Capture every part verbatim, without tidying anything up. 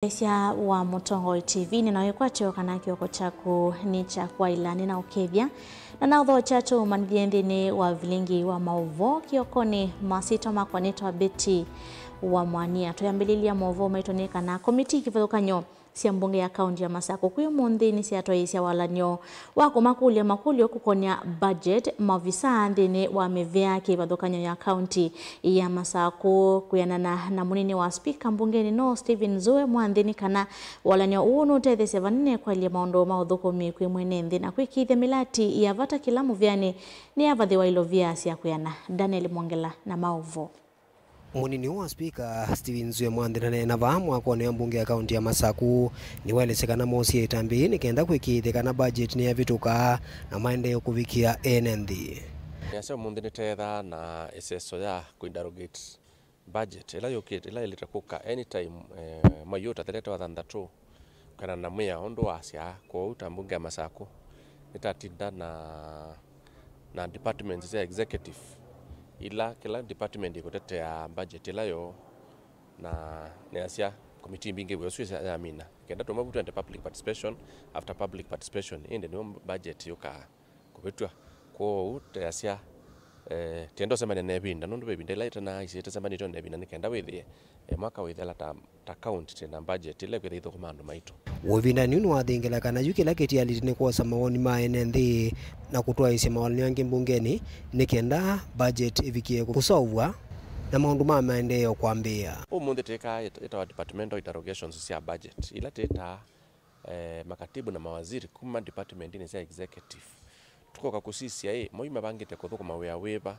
Mũsyaĩĩsya wa Mũtongoi T V, nĩna wĩkwatyo kana kĩoko kyaku nĩ kya kwaĩla, nĩna ũkethya na naũthokya tũũmanĩthye nthĩnĩ wa vilingi wa maũvoo kĩokonĩ. Masyĩtwa makwa nĩtwa Betty wa Mwania. Twĩambĩlĩlya maũvoo maitũ nĩ kana komitii kĩvathũkany'o sya mbunge ya kaunti ya Masakũ kwĩ ũmũnthĩ nĩsyatwaĩĩsya walany'o wa kũmakũlya makũlyo kũkonĩa budget maovisaa nthĩnĩ wa mĩvĩa kĩvathũkany'o ya kaunti ya Masakũ. Kwĩanana na mũnini wa spika mbungenĩ no Stephen Zue Mwanthi nĩ kana walany'o ũũ nũtetheesya vanene kwaĩlya maũndũ ma ũthũkũmi kwĩ mwene nthĩ na kwĩkĩĩthya mĩlati ya vata kĩla mũvĩanĩ nĩyavathĩwa ilovia sya kwĩana. Daniel Mwongela na maũvoo. Mũnini wa spika, Stephen Zue Mwanthi, ndaneena vaa mwakonĩ wa mbunge ya kaunti ya Masakũ, nĩwaelesya kana moosie ĩtambya yĩĩ nĩ kenda kwĩkĩĩthya kana budget nĩyavĩtũka na maendeeo kũvikĩa ene nthĩ. Nĩasya ũmũnthĩ nĩteethaa na ĩseso ya kũinterrogate budget ĩla yũkĩte, ĩla ĩlĩte kũka anytime, eh, mwai ũtathirĩte wa thanthatũ. Kana na mwĩao ũndũ wasya. Kwoou ta mbunge ya Masakũ, nĩtatinda na, na departments sya executive, ila kĩla department ĩkũtetea budget ĩla yoo, na nĩasya committee mbingĩ wĩa ũsu ya, yamina, kenda tũmwe vu twende public participation after public participation, ĩndĩ nĩyo budget yũkaa kũvĩtw'a. Kwoou teasya, eh, tienda ũsemania na ĩvinda, nũndũ ve ĩvinda ĩla ĩtanaisye ĩtasembanĩtwe na ĩvinda, nĩ kenda wĩthĩe, eh, mwaka wĩthela ta, ta kaunti twĩ na budget ĩla ĩkwĩtha ĩithũkũma andũ maitũ. Ũvindanĩ ũũ nĩwathingĩla kana yu kĩla kĩtialĩte nĩ kwosa mawoni ma ene nthĩ na kũtwaĩĩsya mawalany'o angĩ mbungenĩ nĩ kenda budget ĩvikĩe kũsolvwa na maũndũ ma maendeeo kwambĩĩa. Ũmũnthĩ twĩkaa ĩt-, ĩtawa departmental interrogations sya budget, ila twĩtaa eh, makatibu na mawaziri kuma departmentinĩ sya executive. Tũkoka kũsisya ĩ, moi mavangĩte kũthũkũma wĩa wĩva,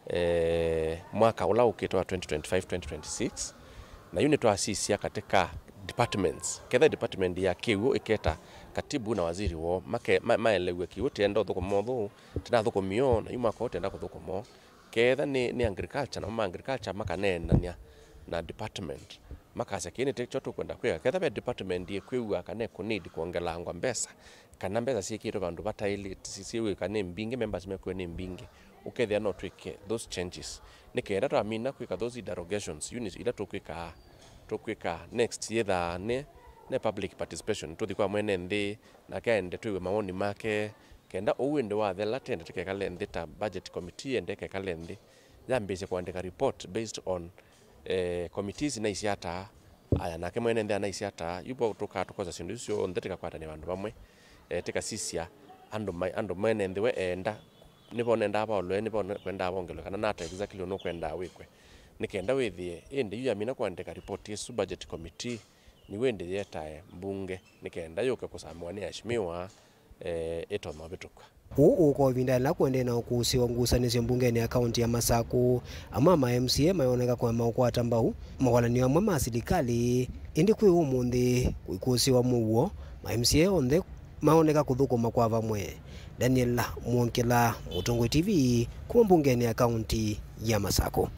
eh, mwaka ũla ũkĩte wa twenty twenty-five, twenty twenty-six. Na yu nĩtwasisya katika departments. Ketha department ya kĩw'ũ ĩketa katibu na waziri woo, make-, ma-, maelew'e kĩw'ũ tĩenda ũthũkũma ũthũ, tĩnathũkũmio, na yu mwaka ũũ tĩenda kũthũkũma. Ketha nĩ, nĩ agriculture, namo ma agriculture makaneenany'a na department, makasya, "Kĩĩ nĩkyo tũkwenda kwĩka." Ketha ve department yĩkwĩw'a kana ĩkũnidi kwongelangwa mbesa, kana mbesa syĩkĩtwe vandũ vataĩlĩte, syĩw'ĩka nĩ mbingĩ, members mekwĩw'a nĩ mbingĩ, ũkethĩa no twĩke those changes. Nĩ kenda twamina kwĩka those interrogations, units ila tũkwĩkaa, tũkwĩka next yĩthaa nĩ, nĩ public participation, tũthi kwa mwene nthĩ, nake aende twĩw'e mawoni make, kenda ũu ĩndĩ wathela, tende tũkekale nthĩ ta budget committee, ende ĩkekale nthĩ, yambĩĩsye kũandĩka report based on, eh, committees naisye ata, aya, nake mwene nthĩ anaisye ata, yu vo tũkaa tũkosa syĩndũ isu syonthe, tĩkakwatany'a vandũ vamwe, eh, tĩkasisya andũ mai-, andũ mwene nthĩ we eenda, nĩvo nendaa vaolwe, nĩvo kwendaa vongelwe, kana nata exactly ũnũkwendaa wĩkwe, nĩ kenda wĩthĩe, ĩndĩ yu yamina kũandĩka report ĩsu budget committee, nĩw'o ĩndĩ yetae mbunge nĩ kenda yũke kũsamĩwa nĩ aheshimiwa, eh, ĩtonya ũvĩtũkw'a. Ũũ ũũka o ĩvinda yĩla kũendee na ũkũsĩ wa ngusanĩsyo mbungenĩ ya kaunti ya Masakũ, amwe ma M C A mayoneka kũema ũkwata mbau mawalany'o amwe ma silikalĩ, ĩndĩ kwĩ ũmũnthĩ kũikũsĩwa mũuo, ma M C A onthe mayoneka kũthũkũma kwa vamwe. Daniel Mwongela, Mũtongoi T V, kuma mbungenĩ ya kaunti ya Masakũ.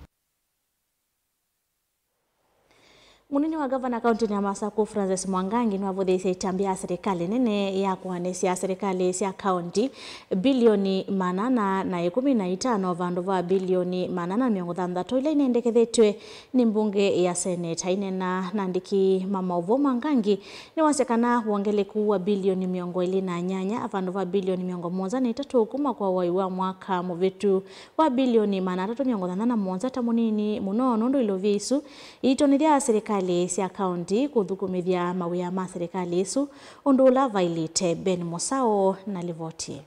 Mũnini wa ngavana kauntinĩ ya Masakũ, Francis Mwangangi, nĩwavũthĩĩsye ĩtambya ya silikalĩ nene ya kũanĩsya silikalĩ sya kaunti bilioni maana ana na ĩkũmi na itano vandũ va bilioni maana ana na mĩongo thanthatũ ila inendekethĩtw'e nĩ mbunge ya Senate. Aineena na andĩki ma maũvoo, Mwangangi nĩwasya kana wongeleku wa bilioni mĩongo ĩlĩ na nyanya vandũ va bilioni mĩongo mũonza na itatũ kuma kwa wai wa mwaka mũvĩtu wa bilioni maana atatũ mĩongo thanthatũ na mũonza ta mũnini mũno, nũndũ ilovia isu iitonethya silikalĩ sya kaunti kũthukumĩthya mawĩa ma silikalĩ ĩsu ũndũ ũla vaĩlĩte. Ben Mũsaũ na livoti ĩĩ.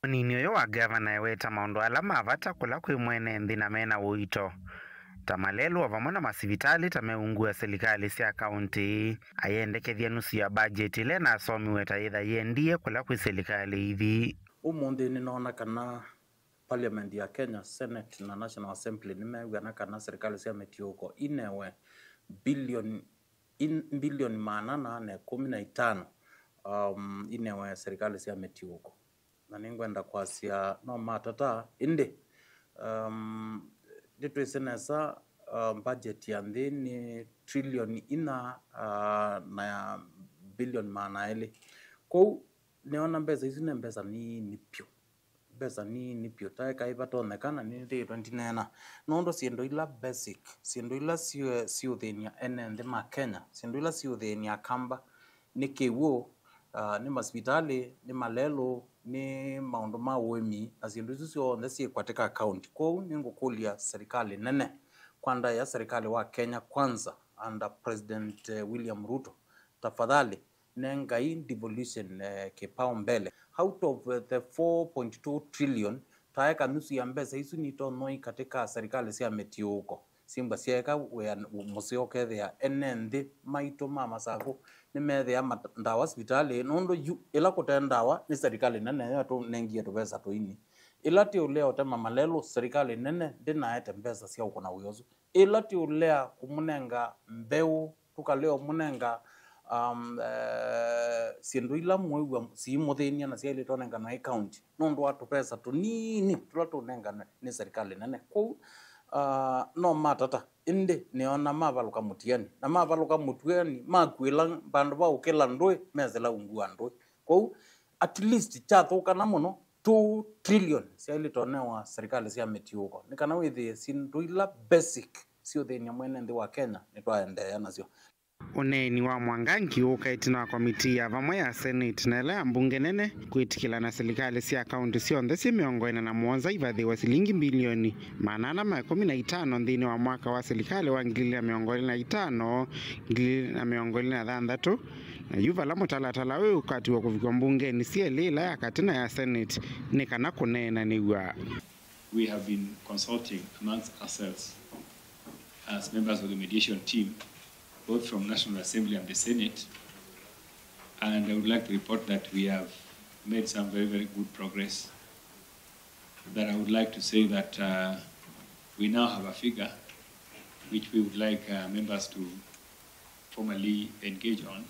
Mũnini ũyũ wa ngavana eweta maũndũ ala ma vata kũla kwĩ mwene nthĩ na mena ũito, ta malelũ o vamwe na masivitalĩ ta meungu wa silikalĩ sya kaunti. Ayendekethya nusu ya mbajeti ĩla ĩnasomiwe ta yĩtha yĩendie kũla kwĩ silikalĩ ithi. Ũmũnthĩ nĩnoona kana Parliament ya Kenya, Senate na National Assembly nĩmew'ana kana silikalĩ sya mĩtiũko inewe bilioni, in, bilioni maana ana na ĩkũmi na itano, um, inewe silikalĩ sya mĩtiũko. Na nĩngwenda kwasya no matata, ĩndĩ, um, nĩtwĩsĩ nesa, uh, budget ya nthĩ nĩ trilioni inya, uh, na ya bilioni maana elĩ. Kwoou nĩona mbesa isu nĩ mbesa nini vyũ. Mbesa nini vyũ, tae kaĩ vatonyeka, na nĩnĩthĩĩtwe ndineena. Nũndũ syĩndũ ila basic, syĩndũ ila syĩ-, syĩũthĩny'a ene nthĩ ma Kenya, syĩndũ ila syĩũthĩny'a Akamba, nĩ kĩw'ũ, ah, nĩ masivitalĩ, nĩ malelũ, nĩ maũndũ ma ũĩmi, na syĩndũ isu syonthe syĩ katika county. Kwoou nĩngũkũlya serikali nene, kwa ndaĩa serikali wa Kenya Kwanza under President, eh, William Ruto, tafadhali, nengai devolution, eh, kipao mbele. Out of, eh, the four point two trillion, taeka nusu ya mbesa isu nitonyoi katika serikali sya mĩtiũũko. Syĩmbwa syaeka wĩa mũseo ũkethĩa ene nthĩ maitũ ma Masakũ nĩmethĩa mat-, ndawa sivitalĩ, nũndũ yu ĩla kũte ndawa nĩ serikali nene yatũnengie tũvesa tũini. Ĩla ti ũlea ũtema malelũ, serikali nene ndĩnaete mbesa sya ũkũna wĩa ũsu. Ĩla ti ũlea kũmũnenga mbeũ, tũkalea ũmũnenga, um, eh, syĩndũ ila mwĩw'a siimũthĩny'a na syaĩlĩte ũnenganwa ĩ county nũndũ wa tũvesa tũnini tũla tũnenganwe nĩ serikali nene. Kwoou, ah, no matata, ĩndĩ nĩona mavalũka mũtiani, na mavalũka mũtiani makuĩla vandũ va ũkĩla ndũĩ, mesĩla ungu wa ndũĩ. Kwoou, at least kyathũkana mũno, two trillion syaĩlĩte ũnewa serikali sya mĩtiũũko, nĩ kana wĩthĩe syĩndũ ila basic syĩũthĩny'a mwene nthĩ wa Kenya nĩtwaendeea nasyo. Ũneeni wa Mwangangi ũũka ĩtina wa komitii ya vamwe ya Senate na ĩla ya mbunge nene kwĩtĩkĩla na silikalĩ sya kaunti syonthe syĩ mĩongo ĩna na mũonza ivathĩwe silingi mbilioni maana ana ma ĩkũmi na itano nthĩnĩ wa mwaka wa silikalĩ wa ngili ilĩ na mĩongo ĩlĩ na itano, ngili ilĩ na mĩongo ĩlĩ na thanthatũ, na yu vala mũtalatala ũyũ ũkatiwa kũvikwa mbungenĩ syelĩ, ĩla ya katĩ na ya Senate, nĩ kana kũneenanĩw'a. We have been consulting amongst ourselves as members of the mediation team, both from National Assembly and the Senate, and I would like to report that we have made some very, very good progress. That I would like to say that, uh, we now have a figure which we would like, uh, members to formally engage on.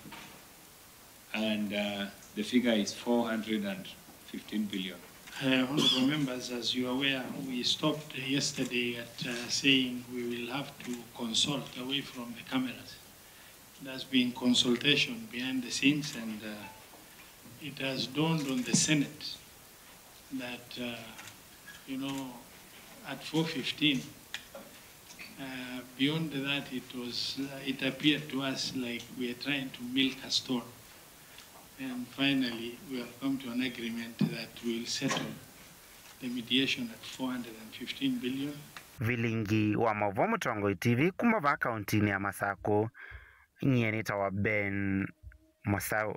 And, uh, the figure is four hundred and fifteen billion. Uh, honorable members, as you are aware, we stopped yesterday at, uh, saying we will have to consult away from the cameras. There's been consultation behind the scenes, and, uh, it has dawned on the Senate that, uh, you know, at four fifteen, uh, beyond that, it was, uh, it appeared to us like we are trying to milk a stone. And finally, we have come to an agreement that we will settle the mediation at four hundred and fifteen billion. Vilingi wa maũvoo Mũtongoi T V kuma vaa kauntinĩ ya Masakũ, nyie nĩtawa Ben Mũsaũ.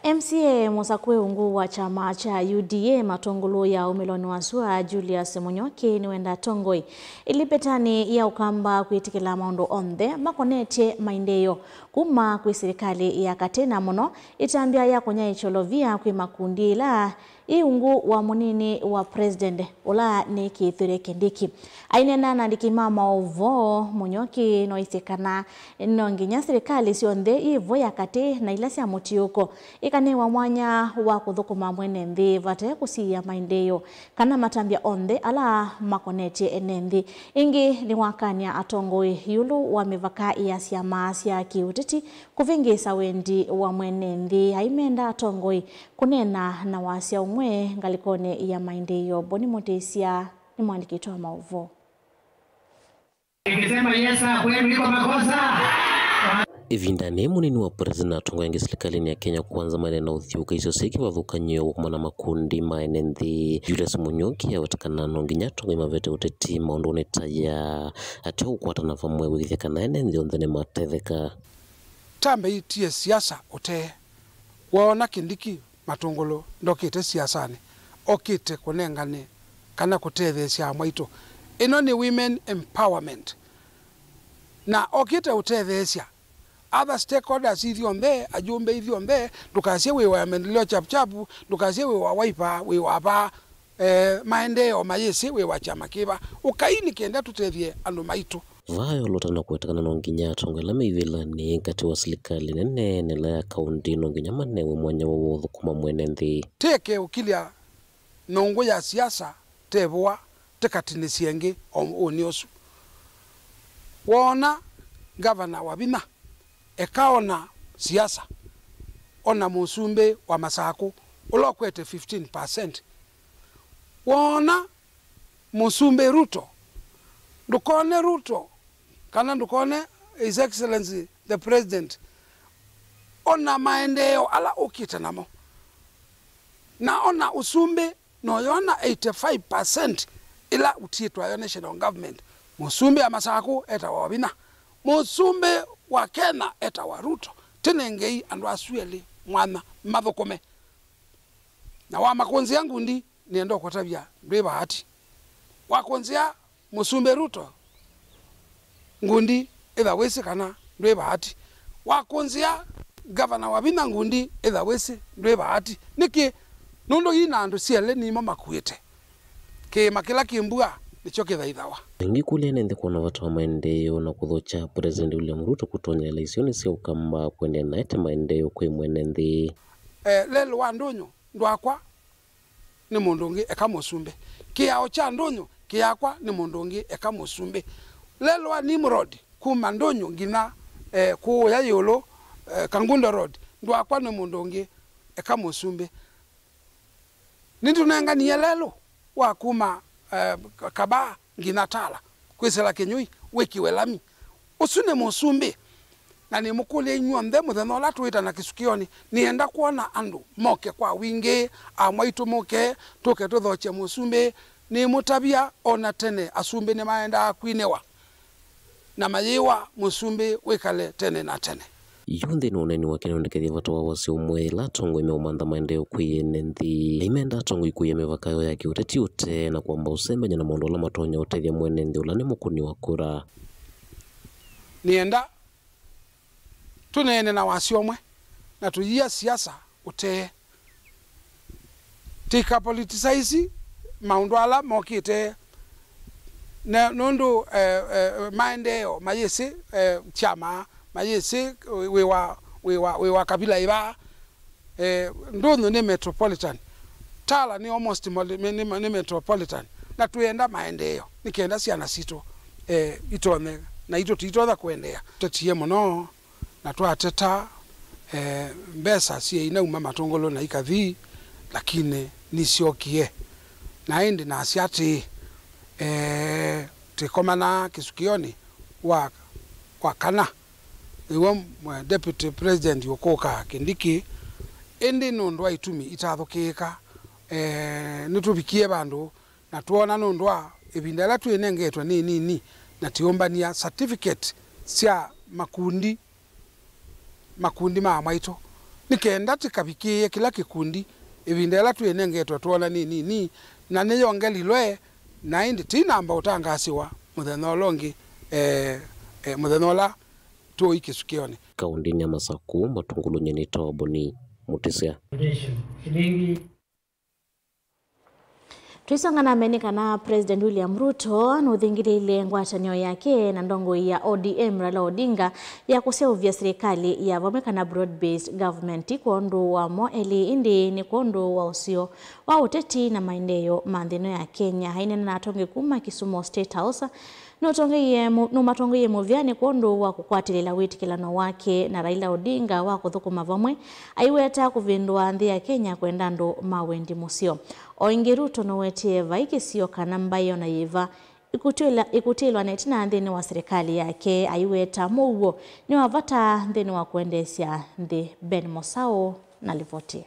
M C A mũsakũe ungu wa kyama kya U D A matũngũlũ ya umĩlonĩ wa sua, Julius Mũnyoki, nĩwenda atongoi ĩlipetanĩ ya Ũkamba kwĩtĩkĩla maũndũ onthe makonetye maendeeo kuma kwĩ silikalĩ ya katĩ, na mũno ĩtambya ya kũnyaĩĩkya ũlovia kwĩ makundi ĩla ĩ ungu wa mũnini wa President, ũla nĩ Kithure Kindiki. Aineena na andĩki ma maũvoo, Mũnyoki noisye kana no nginya silikalĩ syonthe iĩ vo ya katĩ na ila sya mũtiũko ikanewa mwanya wa kũthũkũma mwene nthĩ vate kũsiĩĩa maendeeo kana matambya onthe ala makonetye ene nthĩ. Ĩngĩ nĩwakany'a atongoi ĩũlũ wa mĩvaka ya syama sya kĩũteti kũvĩngĩĩsa wendi wa mwene nthĩ. Aimenda atongoi kũneena na wasya ũmwe ngalĩkonĩ ya maendeeo. Boni Mũtĩsya nĩ mwandĩki witũ wa maũvoo. Nikisema yes, sir, kwenu iko makosa? Ĩvindanĩ, mũnini wa president na atongoi angĩ silikalĩnĩ ya Kenya Kwanza maendeee na ũthyũũkĩsyo syĩ kĩvathũkany'o wa kuma na makundi ma ene nthĩ. Julius Mũnyoki aweta kana no nginya atongoi mavete ũteti maũndũnĩ ta aya, ateo kũkwatana vamwe kwĩkĩthya kana ene nthĩ onthe nĩmatetheka. Tambe itie siasa ũtee. Woona Kindiki Matũngũlũ ndokĩte siasanĩ, okĩte kũnengane kana kũtetheesya amwaitũ. Ĩno nĩ women empowerment. Na okĩte ũtetheesya other stakeholders ithyonthe, ajumbe ithyonthe, ndũkasye wĩ wa Maendeleo Chap Chap, ndũkasye wĩ wa Wiper, wĩ wa vaa, eh, maendeeo mayĩsĩ wĩ wa kyama kĩva. Ũkai nĩ kenda tũtethye andũ maitũ. Vaa eolota na kũweta kana no nginya atongoi ala me ivĩlanĩ katĩ wa silikalĩ nene na ĩla ya kaũntĩ no nginya manewe mwanya wa ũthũkũma mwene nthĩ. Tĩkeũkilya nyũngũ ya siasa tevũa tĩkatinĩsye ĩngĩ o ũnĩ ũsu. Woona ngavana wa vinya ekaona siasa, ona mũsumbĩ wa Masakũ ũla ũkwete fifteen percent. Woona Mũsumbĩ Ruto, ndũkone Ruto kana ndũkone His Excellency the President, ona maendeeo ala ũkĩte namo, na ona ũsumbĩ, noyona eighty-five percent ĩla ũtiĩtwayo national government. Mũsumbĩ wa Masakũ etawa Wavinya, mũsumbĩ wa Kenya etawa Ruto. Tĩnengei andũ asu elĩ mwanya mathũkũme. Na wamakũnzĩa ngundi, nĩenda ũkũtavya ndwĩ vaati. Wakũnzĩa Mũsumbĩ Ruto ngundi, ĩtha wĩsĩ kana ndwĩ vaati. Wakũnzĩa Ngavana Wavinya ngundi, ĩtha wĩsĩ ndwĩ vaati. Nĩkĩ? Nũndũ ii na andũ syelĩ nimo makuĩte. Kĩĩma kĩla kĩ mbua nĩkyo kĩthaithawa. Aingĩ kũlya ene nthĩ kwona vata wa maendeeo na kũthokya President William Ruto kũtonyela isionĩ sya Ũkamba kũendeea na ete maendeeo kwĩ mwene nthĩ. Eh, lelũ wa ndũnyũ ndwakwa nĩ mũndũ ũngĩ eka mũsumbĩ. Kĩao kya ndũnyũ kĩakwa nĩ mũndũ ũngĩ eka mũsumbĩ. Lelũ wa Nimrod kuma ndũnyũ nginya, eh, kũũya ĩũlũ, eh, Kangundo Road ndwakwa nĩ mũndũ ũngĩ eka mũsumbĩ. Nĩtũnenganie lelũ wa kuma, eh, Kabaa nginya Tala kwĩsĩla Kĩnyũi wĩkiwe lami. Ũsu nĩ mũsumbĩ. Na nĩmũkũlya inyw'onthe mũthenya ũla tũĩtana kĩsukĩonĩ, nĩenda kwona andũ moke kwa wingĩ, amwaitũ mũke, tũke tũthokye mũsumbĩ. Nĩmũtavya o na tene asumbĩ nĩmaendaa kwinĩwa na mayĩwa mũsumbĩ wĩkale tene na tene. Yu nthĩnĩ wa ũneeni wake nĩwendekethya vata wa wasya ũmwe ĩla atongoi meũmantha maendeeo kwĩ ene nthĩ. Aimenda atongoi kũia mĩvaka yoo ya kĩũteti ũtee na kwamba ũsembany'a na maũndũ ala matonya ũtethya mwene nthĩ ũla nĩ mũkũni wa kura. Nĩenda tũneene na wasya ũmwe na tũyia siasa ũtee. Tũikapoliticize maũndũ ala mokĩte, na nũndũ, eh, eh, maendeeo mayĩsĩ, eh, kyama, mayĩsĩ wĩ wa, wĩ wa, wĩ wa kabila ĩva. Eh, ndũnyũ nĩ metropolitan. Tala nĩ almost mol-, nĩ, nĩ, nĩ metropolitan. Na twĩenda maendeeo nĩ kenda syana sitũ, eh, itonye, na itũ tũitonya kũendeea. Tũtetie mũno na twateta, eh, mbesa syĩ inauma matũngũlũ na ikathi, lakini nisyokie. Na ĩndĩ nasya atĩĩ, eh, tĩkomana kĩsukĩonĩ wa, wa kana, nĩw'o, eh, Deputy President ũkũka Kindiki, ĩndĩ nũndũ wa itumi itathũkĩĩka, eh, nĩtũvikie vandũ na twona nũndũ wa ĩvinda ĩla twĩnengetwe nĩ nini, na tĩũmbany'a certificate sya makundi, makundi ma amwaitũ, nĩ kenda tĩkavikĩĩe kĩla kĩkundi ĩvinda ĩla twĩnengetwe twona nĩ nini, na nĩyongelilwe, na ĩndĩ tĩinamba ũtangaasĩwa mũthenya ũla ũngĩ, eh, eh, mũthenya ũla tũĩ kĩsukĩonĩ. Kaũndĩnĩ ya Masakũ, Matũngũlũnĩ nĩ Toboni Mũtĩsya. Twĩsonga na mbee nĩ kana President William Ruto nũthingĩlĩile ngwatanĩo yake na ndongoi ya O D M Raila Odinga ya kũseũvya silikalĩ ya vamwe kana broad-based government, ti kwondũ wamo elĩ, ĩndĩ nĩ kwondũ wa ũseo wa ũteti na maendeeo ma nthĩ ĩno ya Kenya. Aineena na atongoi kuma Kisumu State House, Nũtongeie mũ-, nũmatongeie mũvyanĩ kwondũ wa kũkwatĩlĩla wĩtĩkĩlano wake na Raila Odinga wa kũthũkũma vamwe, aiweta kũvĩndũa nthĩ ya Kenya kwenda andũ ma wendi mũseo. O ĩngĩ, Ruto nũwetie vai kĩsio kana mbaĩ o na yĩva ĩkũtw'ĩla-, ĩkũtĩĩlwa na ĩtina nthĩnĩ wa silikalĩ yake, aiweta mũuo nĩ wa vata nthĩnĩ wa kũendeesya nthĩ. Ben Mosau na livoti.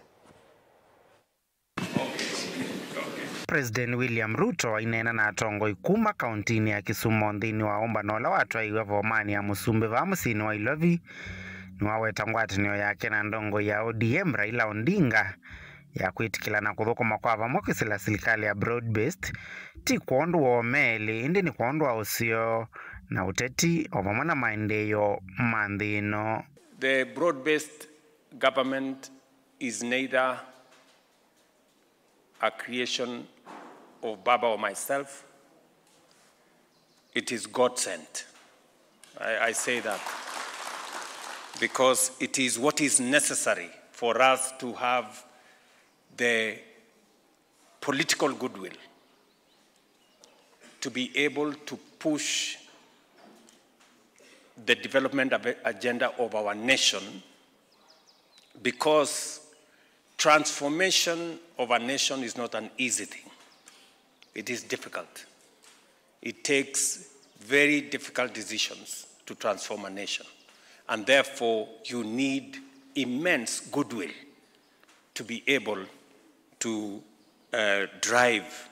President William Ruto aineena na atongoi kuma kauntinĩ ya Kisumu nthĩnĩ wa ũmbano ũla watwaĩiwe vomanĩ ya Mũsumbĩ vaa mũsyĩnĩ wa Ilovi, nĩwaweta ngwatanĩo yake na ndongoi ya O D M Raila Odinga ya kwĩtĩkĩlana kũthũkũma kwa vamwe kwĩsĩla silikalĩ ya broad-based, ti kwondũ wa ũmelĩ, ĩndĩ nĩ kwondũ wa ũseo na ũteti o vamwe na maendeeo ma nthĩ ĩno. The broad-based government is neither a creation of Baba or myself. It is God sent. I, I say that because it is what is necessary for us to have the political goodwill to be able to push the development ag-, agenda of our nation, because Transformation of a nation is not an easy thing. It is difficult. It takes very difficult decisions to transform a nation. And therefore, you need immense goodwill to be able to, uh, drive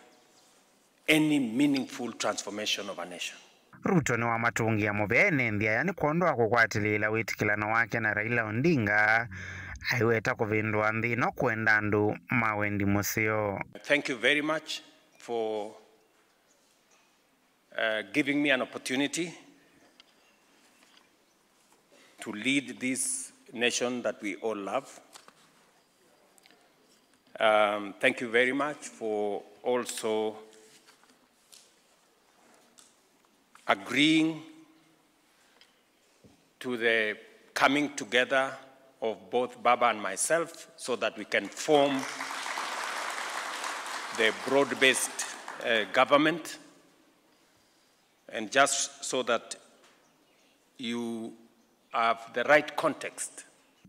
any meaningful transformation of a nation. Ruto nĩwamatũngĩa mũvea ene nthĩ aya nĩ kwondũ wa kũkwatĩlĩĩla wĩtĩkĩlano wake na Raila Odinga, aiweta kũvĩndũa nthĩ ĩno kwenda andũ ma wendi mũseo. Thank you very much for, uh, giving me an opportunity to lead this nation that we all love. Um, thank you very much for also agreeing to the coming together of both Baba and myself so that we can form the broad-based, uh, government. And just so that you have the right context.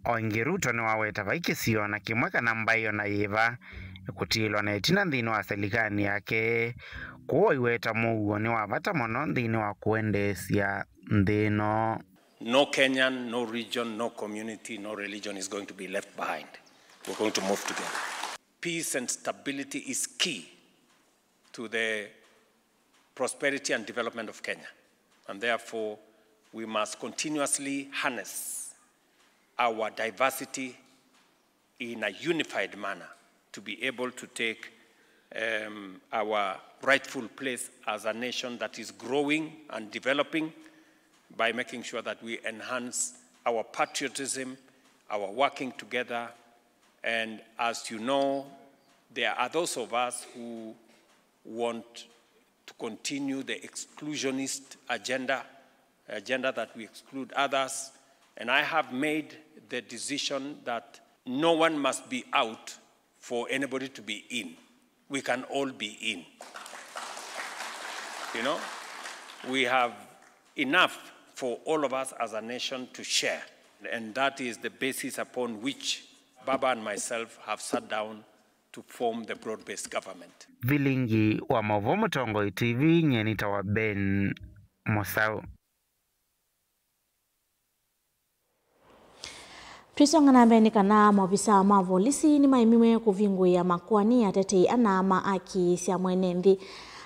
O ĩngĩ, Ruto nĩwaweta vai kĩsio na kĩmwe kana mbaĩ o na yĩva ĩkũtiĩlwa na ĩtina nthĩnĩ wa selikalĩ yake, kwoou aiweta mũuo nĩ wa vata mũno nthĩnĩ wa kũendeesya nthĩ ĩno. No Kenyan, no region, no community, no religion is going to be left behind. We're going to move together. Peace and stability is key to the prosperity and development of Kenya. And therefore, we must continuously harness our diversity in a unified manner to be able to take, um, our rightful place as a nation that is growing and developing by making sure that we enhance our patriotism, our working together. And as you know, there are those of us who want to continue the exclusionist agenda, agenda that we exclude others. And I have made the decision that no one must be out for anybody to be in. We can all be in. You know, we have enough for all of us as a nation to share. And that is the basis upon which Baba and myself have sat down to form the broad-based government. Vilingi wa maũvoo Mũtongoi T V, nyie nĩtawa Ben Mũsaũ. Twĩsonga na mbee nĩ kana maovisaa ma volisi nĩmaĩmiwe kũvingũĩa makoani atetei ana ma aki sya mwene nthĩ.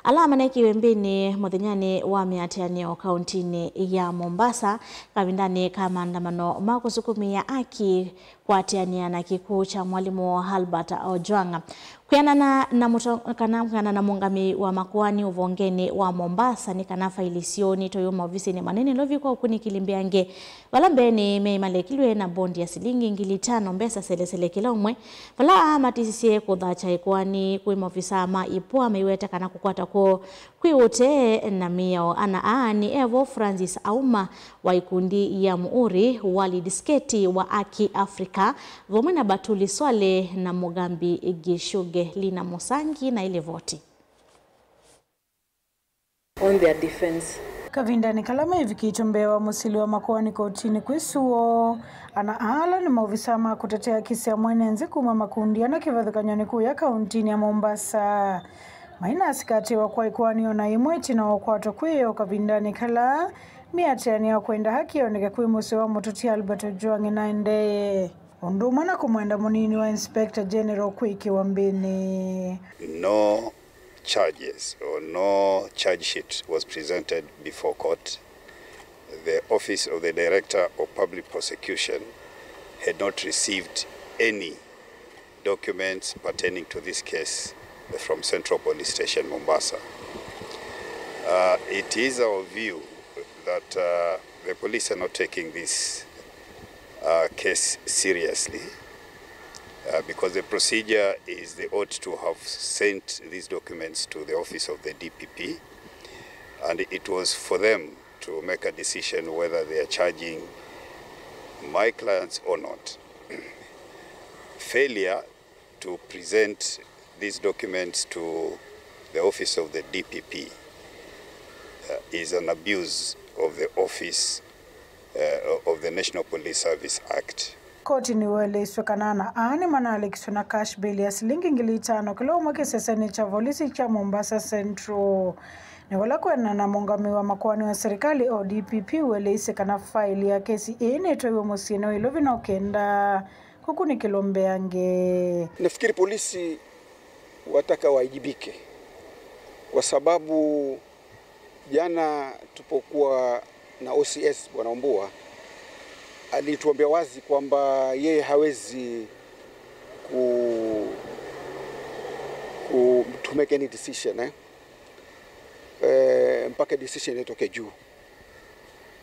Ala manekiwe mbĩnĩ mũthenyanĩ wa mĩatĩanĩo kauntinĩ ya Mombasa kavindanĩ ka maandamano ma kũsukumĩa aki kũatĩanĩa na kĩkw'ũ kya mwalimũ Albert Ojwang. Kwĩanana na mũto-, kana kwĩanana na mũũngamĩi wa makoani ũvongenĩ wa Mombasa, nĩ kana faili syoo nĩtwaĩwe maovisinĩ manene Nairobi kwa ũkunĩkĩli mbeange, vala mbeenĩ meĩ malekilw'e na bondi ya silingi ngili itano mbesa selesele kĩla ũmwe, vala aa matisisye kũthakya ĩkoani kwĩ maovisaa ma IPOA maiweta kana kũkwata kwoo kwĩ ũtee na mĩao. Ana aa nĩ evo Francis Auma wa ikundi ya Muhuri, Walid Sketi wa Aki Africa, vamwe na Batuli Swale na Mugambi Gishuge. Lina Musangi na ilivoti. On their defense. Kavindanĩ kala mevikĩtwe mbee wa mũsili wa makoani kotinĩ kwĩ suo, ana aa ala nĩ maovisaa ma kũtetea aki sya mwene nthĩ kuma makundi ana kĩvathũkany'onĩ kũya kauntinĩ ya Mombasa. Mainasika atĩ wakwai koani o na ĩmwe ĩtina wa ũkwatwa kwĩoo kavindanĩ kala mĩatĩanĩo ya kwenda haki yoneke kwĩ mũsyĩ wa mũtũti Albert Ojwang ĩnaendee, ũndũ ũmwe na kũmwenda mũnini wa Inspector General kwĩkĩwa mbĩnĩ. No charges or no charge sheet was presented before court. The Office of the Director of Public Prosecution had not received any documents pertaining to this case from Central Police Station, Mombasa. Uh, it is our view that, uh, the police are not taking this, uh, case seriously, uh, because the procedure is they ought to have sent these documents to the office of the D P P, and it was for them to make a decision whether they are charging my clients or not. Failure to present these documents to the office of the D P P, uh, is an abuse of the office, uh, of the National Police Service Act. Koti nĩweleiswe kana ana aa nĩmanalekiswe na cash bail ya silingi ngili itano kĩla ũmwe kĩsesenĩ kya volisi kya Mombasa Central. Nĩ vala kwĩanana na mũũngamĩi wa makoani wa serikali O D P P weleisye kana faili ya kesi ĩĩ nĩtwaiwe mũsyĩnĩ wa Ilovi no kenda kũkunĩkĩlwa mbeange. Nafikiri polisi wataka waajibike kwa sababu jana tupokuwa na O C S Bwana Ombua alituambia wazi kwamba yeye hawezi ku, ku, to make any decision, eh? Eh, mpaka decision itoke juu,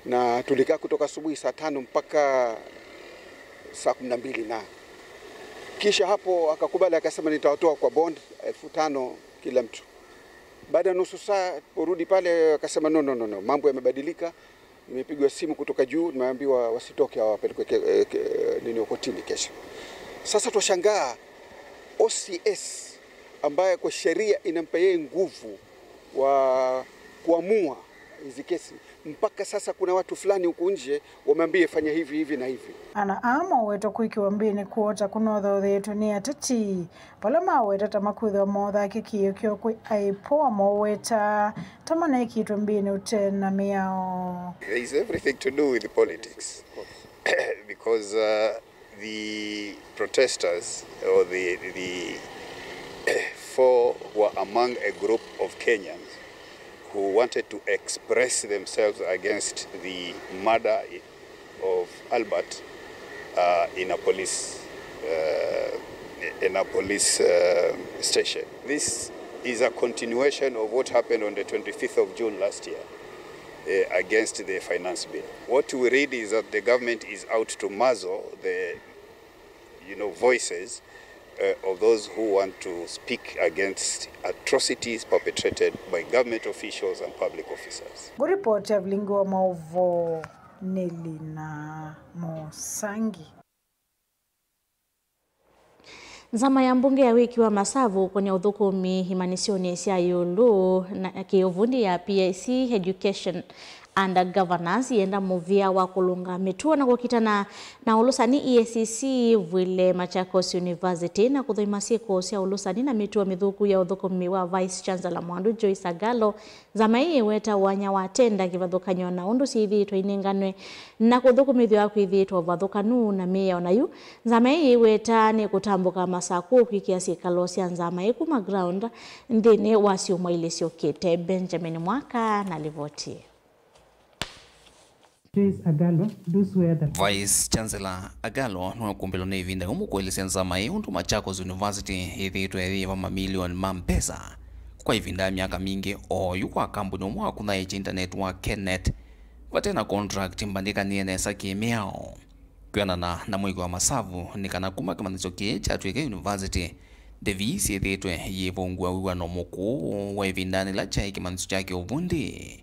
na tulikaa kutoka asubuhi saa tano mpaka saa kumi na mbili na kisha hapo akakubali, akasema, "Nitawatoa kwa bond elfu tano kila mtu." Baada ya nusu saa porudi pale akasema, "No, no, no, no, mambo yamebadilika." Nimepigwa simu kutoka juu, nimeambiwa wasitoke hawa, wapelekwe ke, eh, ke, nini, kotini kesho. Sasa twashangaa O C S ambaye kwa sheria inampa yeye nguvu wa kuamua hizi kesi, mpaka sasa kuna watu fulani huku nje wameambia fanya hivi, hivi na hivi. Ana aa mowetwe kwĩkĩwa mbĩnĩ kwoo ta kũnothotheetwe nĩ ateti, vala maweta ta makwĩthĩwa moothakĩkie kĩo kwĩ IPOA moweta ta manekĩtwe mbĩnĩ ũte na mĩao. There is everything to do with politics. Because, uh, the protesters or the, the four were among a group of Kenyans who wanted to express themselves against the murder of Albert, uh, in a police, uh, in a police, uh, station. This is a continuation of what happened on the twenty-fifth of June last year, uh, against the finance bill. What we read is that the government is out to muzzle the, you know, voices, uh, of those who want to speak against atrocities perpetrated by government officials and public officers. Ngũripoti ya vilingi wa maũvoo nĩ Lina Mũsangi. Nzama ya mbunge ya wĩki wa masavu ũkũnĩa ũthũkũmi imanyĩsyonĩ sya ĩũlũ na kĩũvundi ya P I C Education and Governance yĩenda mũvĩa wa kũlũnga mĩtuo na kũkitana na ũlũsani E A C C ĩvw'ĩle Machakos University na kũthũima syĩko sya ũlũsani na mĩtuo mĩthũku ya ũthũkũmi wa Vice Chancellor Mwandu Joyce Agallo. Nzama ĩĩ ĩweta ũany'a wa tenda kĩvathũkany'o na ũndũ syĩthĩĩtwe inenganwe na kũthũkũmĩthw'a kwĩthĩĩtwa ũvathũkanu na mĩao. Na yu nzama ĩĩ ĩweta nĩkũtambũka Masakũ kwĩkĩa syĩkalo sya nzama ĩĩ kuma ground nthĩnĩ wa syumwa ilĩ syũkĩte. Benjamin Mwaka na livoti. Joyce Agallo, do swear that Vice Chancellor Agallo nĩwakũmbĩlwa nĩ ĩvinda yũmũ kũelesya nzama ĩĩ ũndũ Machakos University yĩthĩĩtwe yĩyĩva mamilioni ma mbesa kwa ĩvinda ya myaka mingĩ, oyu kwa kambuni ũmwe wa kũthaĩĩkya intaneti wa KNET vate na contract mbandĩkanĩe nesa kĩ-mĩao. Kwĩanana na mwĩki wa masavu, nĩ kana kuma kĩmanyĩsyo kĩĩ kyatw'ĩke university, ndĩvi syĩthĩĩtwe iyĩvũngw'a wĩw'ano mũkũũ wa ĩvindanĩ yĩla kyaĩ kĩmanyĩsyo kya kĩũvundi.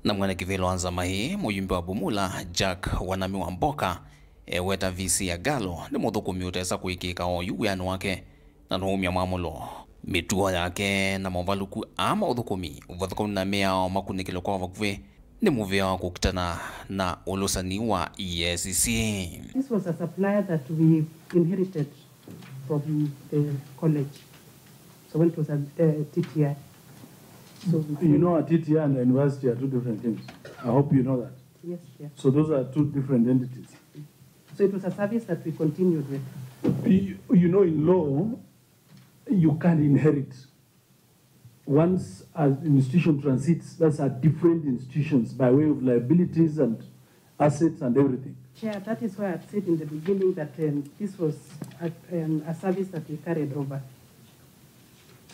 Na mwene kĩvĩla wa nzama ĩĩ, mũyumbe wa Bumula, Jack Wanami Wamboka, eweta V C Agallo nĩ mũthũkũmi ũtesa kũĩkĩĩka oyu wĩanĩ wake, na nũumya mwamũlo. Mĩtuo yake na movalũku aa ma ũthũkũmi, ũvathũkanu na mĩao makunĩkĩlwe kwa vakuvĩ nĩ mũvĩa wa kũkitana na ũlũsani wa E A C C. This was a supplier that we inherited from the college. So when it was a, uh, T T I. So you know, a T T I and a university are two different things. I hope you know that. Yes, yeah. So those are two different entities. So it was a service that we continued with. You, you know, in law, you can't inherit. Once an institution transits, that's a different institutions by way of liabilities and assets and everything. Chair, that is why I said in the beginning that, um, this was a, um, a service that we carried over.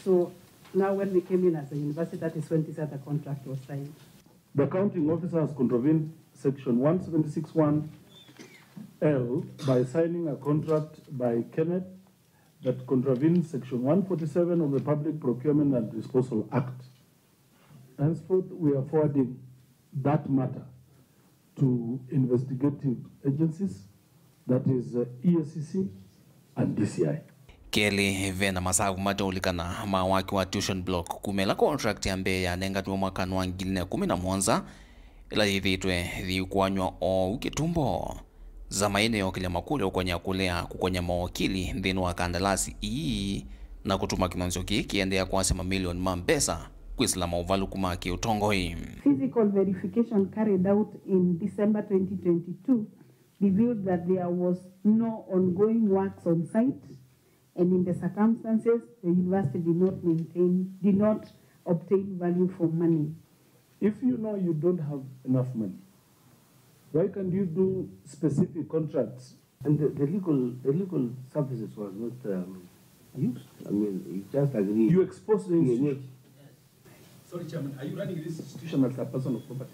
So now when we came in as a university, that is when this other contract was signed. The accounting officer has contravened section one seventy-six one L by signing a contract by KNET that contravenes section one forty-seven of the Public Procurement and Disposal Act. Henceforth, we are forwarding that matter to investigative agencies, that is, uh, E A C C and D C I. Kelĩ, ve na masavu mateũlikana ma waki wa tuition block kuma ĩla contract ya mbee yanenganiwe mwakanĩ wa ngili na ĩkũmi na mũonza, ĩla yĩthĩĩtwe yĩikuanywa oou kĩtumbo. Zama ĩĩ nĩyokĩlya makũlyo ũkonya kũlea kũkonya mawakili nthĩnĩ wa kandalasi ii na kũtuma kĩmanyĩsyo kĩĩ kĩendeea kwasya mamilioni ma mbesa kwĩsĩla maũvalũku ma kĩũtongoi. Physical verification carried out in December twenty twenty-two revealed that there was no ongoing works on site, and in the circumstances, the university did not maintain, did not obtain value for money. If you know you don't have enough money, why can't you do specific contracts? And the, the legal, the legal services was not um, used. I mean, you just agree. You exposed the institution. Sorry, Chairman, are you running this institution as a personal property?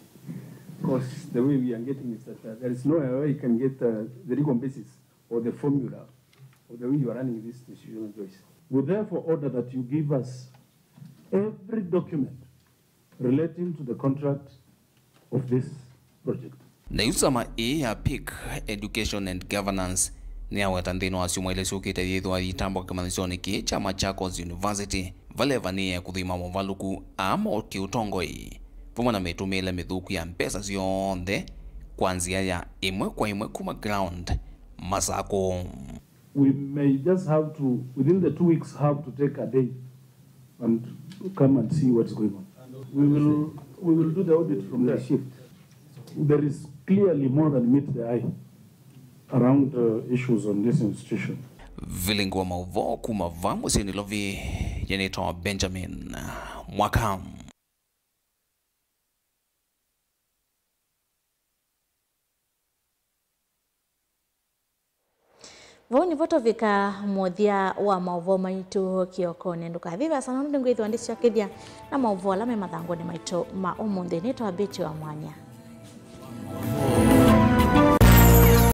Because the way we are getting is that uh, there is no way you can get uh, the legal basis or the formula of the way you are running this institution, Joyce. We therefore order that you give us every document relating to the contract of this project. Na yu zama ĩĩ ya PIC, Education and Governance, nĩyaweta nthĩnĩ wa syumwa ilĩ syũkĩte yĩthĩwa yĩitambwa kĩmanyĩsyonĩ kĩĩ kya Machakos University, vala ĩvanĩĩe kũthima movalũku aa ma kĩũtongoi vamwe na mĩtũmĩĩle mĩthũku ya mbesa syonthe kwa nzĩa ya ĩmwe kwa ĩmwe kuma ground masakũ. We may just have to, within the two weeks, have to take a day and come and see what's going on. We will, we will do the audit from there. There is clearly more than meet the eye around uh, issues on this institution. Vilingi wa maũvoo kuma vaa mũsyĩ Nairobi, nĩnĩtawa Benjamin Mwaka. Vau nĩvo tũvika mũthya wa maũvoo maitũ kĩokonĩ. Ndũkathi vaasa nũndũ nĩngwĩthĩwa ndĩsyokethya na maũvoo ala me mathangũnĩ maitũ ma ũmũnthĩ. Nĩtawa Betty wa Mwanya.